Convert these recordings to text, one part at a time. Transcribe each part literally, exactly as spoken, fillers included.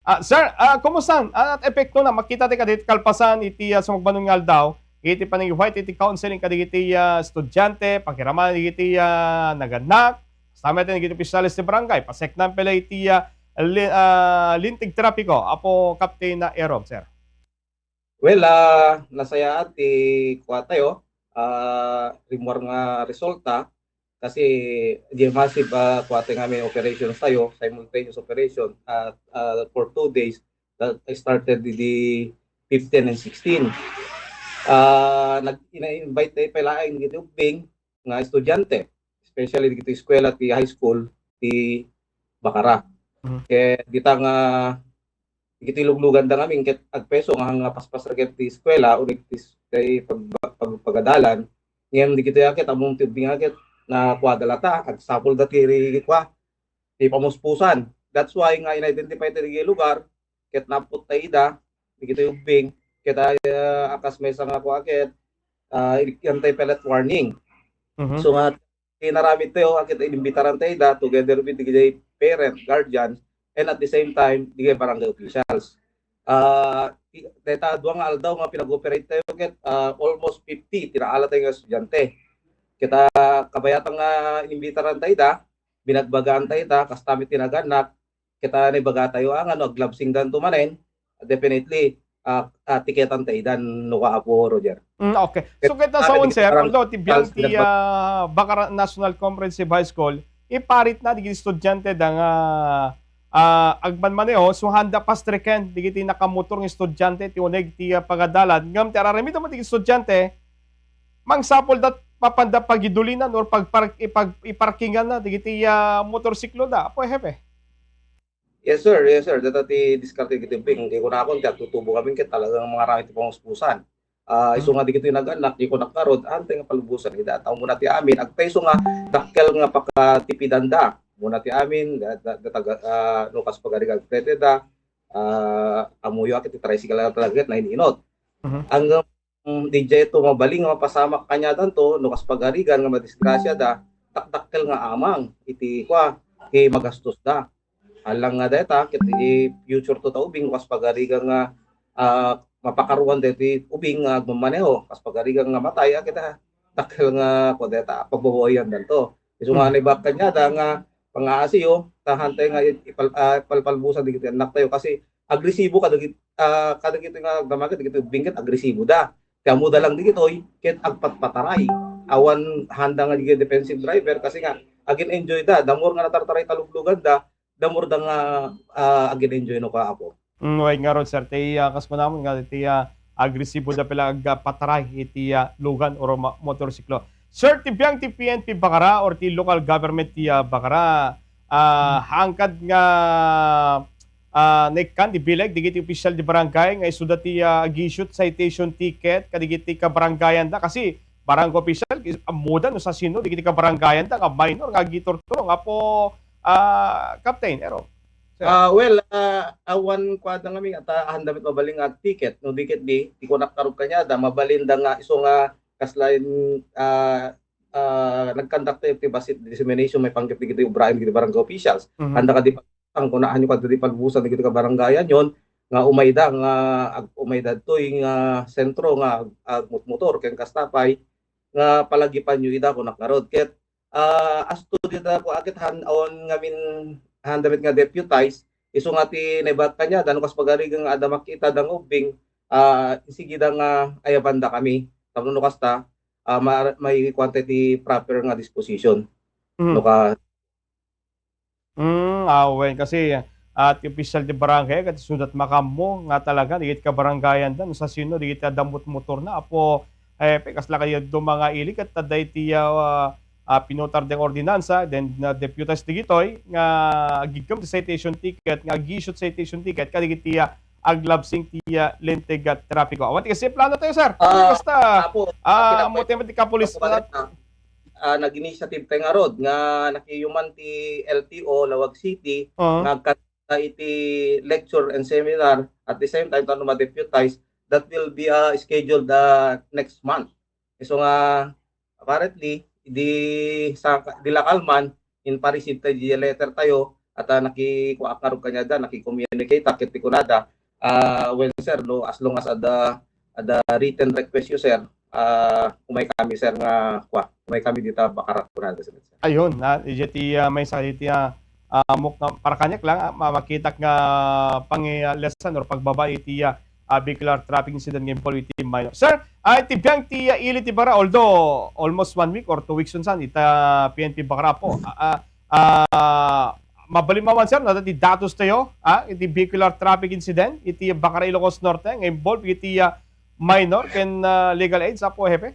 Ah, sir, ah, kumusta? Ah, at epekto na, makita ti kadit kalpasan iti, ah, sumagbanon nga aldaw, iti panangiway iti counseling kadagiti, ah, estudiante, pakiramanan iti, ah, nagannak, kasta met iti opisyales ti barangay, paseknan pay la iti, ah, li-, ah, lintig trapiko, Apo Captain, ah, Errol, sir. Well, ah, nasayaat ti kuwatayo, ah, rimmuar nga resulta kasi di massive, ah, kuwatayo nga may operations tayo, simultaneous operation, ah, ah, for two days that started the fifteen and sixteen. Ah, nag-, ina-invite tayo pay laeng dagiti ubbing nga estudiante, especially dagiti eskuela ti high school ti Bacara. Mhm. Ket dita nga dagiti lugluganda ngamin ket agpayso nga, nga paspas ra ket ti eskuela, unig ti s-, ti pag-, pag-, pagadalan. Ngem dagitoy a ket ammom ti ubbing a ket nakuada lata, agsapulda ti ri-, kua, ti pamuspusan. That's why nga in-identify ti dagiti lugar, ket naputtay ida, dagitoy ubbing, ket, ah, a kas maysa nga kua ket, ah, idian tay pellet warning. Mhm. So nga, inaramid tayo, a ket inimbitaran tayo ida together with dagiti parent, guardians, and at the same time, dagiti barangay officials. Ah, i-, dayta dua nga aldaw nga pinag-operate tayo ket, ah, almost fifty ti naala tayo nga estudiante. Ket, ah, kabayatan nga inimbitaran tayo ida, binagbagaan tayo ida, kasta met ti nagannak, ket, ah, naibaga tayo, ah, nga no aglabsingdanto manen, definitely, ah, ah, tiketan ta idan no ka, Apo Roger. Mm, okay. So, ket, ket nasaon, sir, although ti biag ti, ah, Bacara National Comprehensive High School, iparit na dagiti estudiante da nga, ah, agmanmaneho, so handa pastreken dagiti nakamotor nga estudiante ti uneg ti, ah, pagadalan. Ngem ti araramid mo dagiti estudiante, mangsapul dat mapanda pagidulinan or pagpar-, ipag-, iparkingan na dagiti, ah, motorsiklo da, Apo Hepe. Yes, sir. Yes, sir. Data ti diskarte dagiti ubbing. Kay kunakon, ti agtutubo kami, ket talagang mangaramid ti pamuspusan. Ah, isu nga dagiti nagannak, di ko nakarod, antay nga palubosan ida. Tao muna ti amin, agpayso nga dakkel nga pakatipidanda. Muna ti amin, da-, da-, dataga-, ah, no kas pagarigan, agpete da, ah, amuyo akit ti tricycle talaga, ket nain-inot. Mhm. Ang mm, di jay to mabalin nga mapasamak kaniadanto, no kas pagarigan nga madisgrasiada, dakdakkel nga amang iti kua, ti magastos da. Alang nga dayta, ket iti future to ta ubing, no kas pagarigan nga, ah, mapakaruan daytoy ubing nga agmamaneho, kas pagarigan nga matay, a, ket, ah, dakkel nga kua dayta, pagbabawiandanto. Isu nga Hmm. naibagak kaniada nga pangaasiyo, ta hantay nga ipal-, ah, palpalbusan dagiti annak tayo kasi agresibo kadagit-, ah, kadagiti nga agdamagit dagiti ubbing ket agresibo da. Ti ammoda lang dagitoy ket agpatpataray. Awan handa nga dagiti defensive driver kasi nga agin-enjoy da. The more nga natartaray ta lugluganda, the more da nga, ah, agin-enjoy no ka, Apo. Mm, wen ngarud, sir, ti, ah, kas kunamon nga ti, ah, agresibo da pay la agpataray iti, ah, lugan or ma-, motorsiklo. Sir, ti biag ti P N P Bacara or ti local government ti, ah, Bacara, ah, hangkad nga, ah, naikkan ti bileg dagiti opisyal ti barangay nga isuda ti, ah, ag-issue citation ticket kadagiti kabarangayan da kasi barangay official, ammoda no sasino dagiti kabarangayan da nga minor nga agiturturong. Apo, ah, Captain Ero. Sir. Ah, well, ah, awan kuada ngamin ata, ah, handa met mabalin nga agticket, no di ket di, ti kunak ngarud kaniada, mabalin da nga isu nga kasla in, ah, ah, nagkandakta ti basit dissemination, maipanggep dagiti obraen dagiti barangay officials. Mhm. Handa kadi pa-, ang kunaanyo kadagiti palbusan dagiti kabarangayanyon, nga umayda, nga ag-, umayda ditoy nga sentro nga ag-, agmutmotor, ken kasta pay, nga palagipanyo ida, kunak ngarud. Ket ah, asto dita ko aket han-, awan ngamin handa met nga deputize, isu nga ti naibagak kaniada, no kas pagarigan nga adda makita da nga ubbing, ah, sige da nga ayabanda kami. Tapno no kasta, ah, ma-, maikuan ti proper nga disposition. Mm. No ka- Mm, ah, wen, kasi, ah, ti opisyal ti barangay, ket isuda ti makaammo nga talaga, dagiti kabarangayan da, no sasino, dagiti adda mutmotor na, Apo, eh, pe, kasla kadi duma nga ili, ket adda iti, ah, ah, pinutar deng ordinansa, then na-deputize dagitoy nga aggigem ti citation ticket, nga ag-issue citation ticket kadagiti, ah, aglabsing ti, ah, linteg a trapiko. Awan ti kasi plano tayo, sir. Ah, basta, Apo, ah, akin ammo tayo ti kapulis-, Apo, ah, nag-initiative tayo ngarud nga nakiuman ti L T O, Lawag City, Oo. nga agkanta iti lecture and seminar at the same time, tapno ma-deputize, that will be, ah, scheduled, ah, next month. So nga, apparently, di sa, di la kalman, in pa-receive tayo di letter tayo, At, ah, nakikuaak ngarud kaniada, nakicommunicate ak ket ti kunada, ah, well, sir, no, as long as adda, adda written request you, sir, ah, umay kami, sir, nga kua, umay kami dita Bacara, kunada, sir. Ayun, ah, idiay ti, ah, mensahe ti, ah, ah, muk-, ah, para kaniak lang, ah, ma-, makitak nga pangilesan or pagbabain iti, ah, ah, vehicular traffic incident nga involve iti minor. Sir, ah, iti biang ti, ah, ili ti Bacara, although almost one week or two weeks unsan, ita P N P Bacara po, ah, ah, ah, mabalin man, sir, no, adda ti datos tayo, ah, iti vehicular traffic incident iti Bacara, Ilocos Norte nga involve iti, ah, minor ken, ah, legal age, Apo Hepe?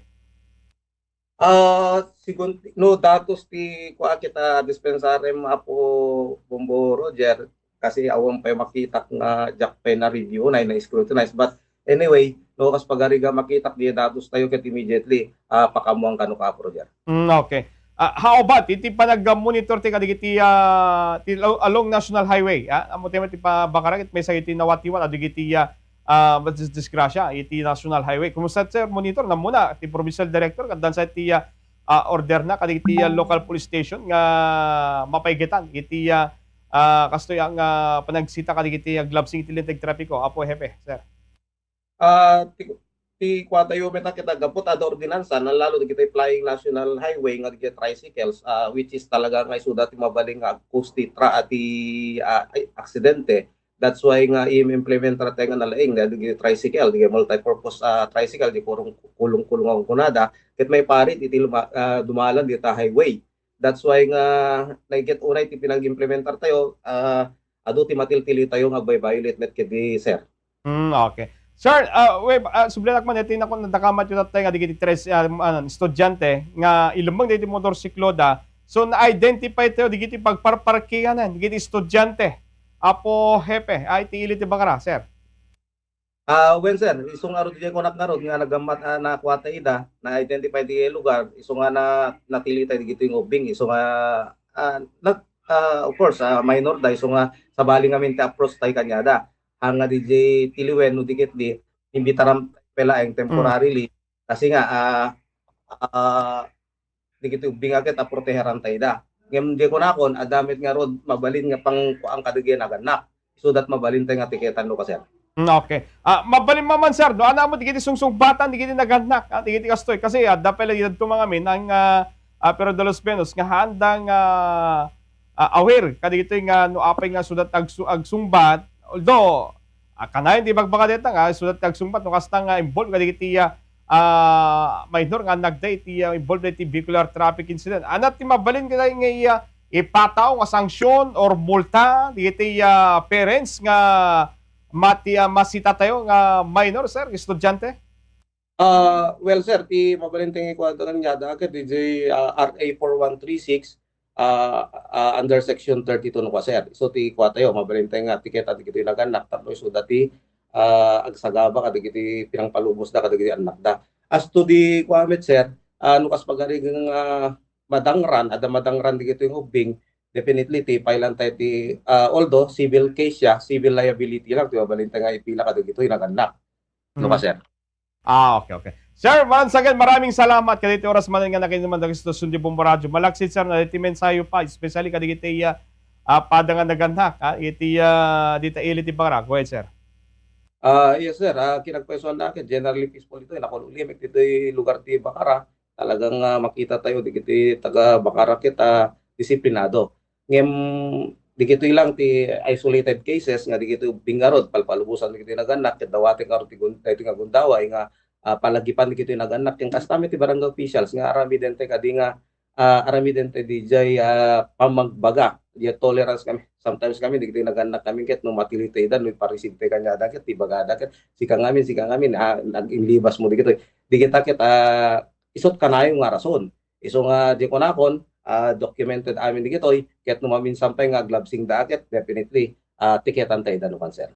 Ah, sigun-, no, datos ti kua, kita dispensarem, Apo Bombo Roger, kasi awan pay makitak nga diak pay na-review, nay na-scrutinize. But anyway, no, kas pagariga makitak di datos tayo ket immediately, ah, pakaammoan kano ka, Apo Roger. Mm, okay. Ah, how about iti panag-monitor ti kadagiti, ah, ti lo-, along National Highway, ah? Ammo ti, ti pa-, Bacara ket maysa iti nawatiwat, ah, dagiti, ah, ah, dis-, disgrasya iti National Highway. Kumusta, sir, monitor? Namuna ti provincial director, kaddan sa iti, ah, ah, order na kadagiti, ah, local police station nga mapaygetan iti, ah, ah, kastoy nga, ah, panagsita kadagiti aglabsing iti linteg trapiko, Apo Hepe, sir. Ah, ti, ti kuatayo met a kita gapu ta adda ordinansa, nalalo dagiti flying national highway nga dagiti tricycles, ah, which is talaga nga isuda ti mabalin nga agkus ti tra-, ti, ah, ay, aksidente. That's why nga im-implementar tayo nga nalaing, dagiti tricycle, dagiti multi-purpose, ah, tricycle, di kurong, kulong-kulong ang kunada, ket maiparit iti luma-, ah, dumalan dita highway. That's why nga naiget unay ti pinag-implementar tayo, ah, adu ti matiltili tayo nga agbaybayolate met kedi, sir. Hmm, okay. Sir, ah, wait, ah, sublinak man, iti nakon nadakamat yu tattay nga digiti tres, ah, ano, estudiante nga ilemmeng dagiti motorsiklo da. So, na-identify tayo digiti pagparparkinganan digiti estudiante. Apo Hepe, ay, ti ili ti Bacara, sir. Ah, well, sir, isu ngarud, diay kunak ngarud nga nagammat, ah, nakuata ida, na-identify ti lugar, isu nga na, natilita digitoy nga ubbing, isu nga, ah, nag-, ah, of course, ah, minor da, isu nga sabali ngamin ti approach tayo kaniada. Haan nga diay tiliwen no di ket di, imbitaram pay laeng temporarily. Kasi nga, ah, ah, digiti ubbing a ket a proteheran tayo da. Ngem diay kunakon, adda met ngarud mabalin nga pangkuan kadagiti nagannak. So that mabalin tayo nga tiketan no, ka, sir. Mm, okay. Ah, mabalin man, sir, no? Ania met digiti sungsungbatan digiti nagannak, ah, digiti kastoy. Kasi adda pay la didto mangamin ang, ah, ah, Pero de los Pinos nga haanda nga, ah, aware kadagitoy nga no apay nga sudat agsu-, agsungbat. Although, ah, kanayon ti ibagbaga dayta nga sudat ti agsungbat no kasta nga involved kadagiti, ah, ah, minor nga nagda iti, ah, involved iti vehicular traffic incident. Ania ti mabalin nga, nga, ah, ipataaw nga sanction or multa dagiti, ah, parents nga mati-, ah, masita tayo nga minor, sir, estudiante? Ah, well, sir, ti mabalin tayo nga ikuan kaniada ket diay, ah, R A four one three six, ah, ah, under section thirty-two no, ka, sir. So, ti kua tayo, mabalin tayo nga tiketan dagitoy nagannak tapno isuda ti, ah, agsagaba kadagiti pinangpalubosda kadagiti annakda. As to di kua met, sir, ah, no kas pagarigan nga madangran, adda madangran dagitoy nga ubbing, definitely ti file-an tayo ti, ah, although civil case siya, civil liability lang ti mabalin tayo nga ipila kadagitoy nagannak. No, ka, sir? Ah, okay, okay. Sir, once again, maraming salamat kadagiti oras manen nga nakinuman dagiti station ti Bombo Radio. Malaksid, sir, na iti mensahe pa, especially kadagiti, ah, ah, pada nga nagannak, ah, iti, ah, dita ili ti Bacara. Go ahead, sir. Ah, yes, sir. Ah, kinagpaysuan na ket generally peaceful itoy. Nakon ulimek ditoy lugar ti Bacara. Talagang, ah, makita tayo dagiti taga Bacara ket, ah, disiplinado. Ngem dagitoy lang ti isolated cases nga dagitoy ubbing ngarud, palpalubosan dagitoy nagannak, ket dawaten ngarud ti gun-, daytoy nga gundaway nga, ah, palagipan dagitoy nagannak, ken kasta met ti barangay officials nga aramiden tayo kadi nga, ah, aramiden tayo diay, ah, pamagbaga, diay tolerance kami. Sometimes kami, dagitoy nagannak kami ket no matilitay da, no iparisibte kaniada ket ti bagada ket, "Sika ngamin, sika ngamin, ah, nag-inlibas mo dagitoy." Dagita ket, ah, isut kanayon nga rason. Isu nga di kunakon, ah, documented amin dagitoy, ket no maminsan pay nga aglabsing da ket definitely, ah, tiketan tayo da no, ka, sir.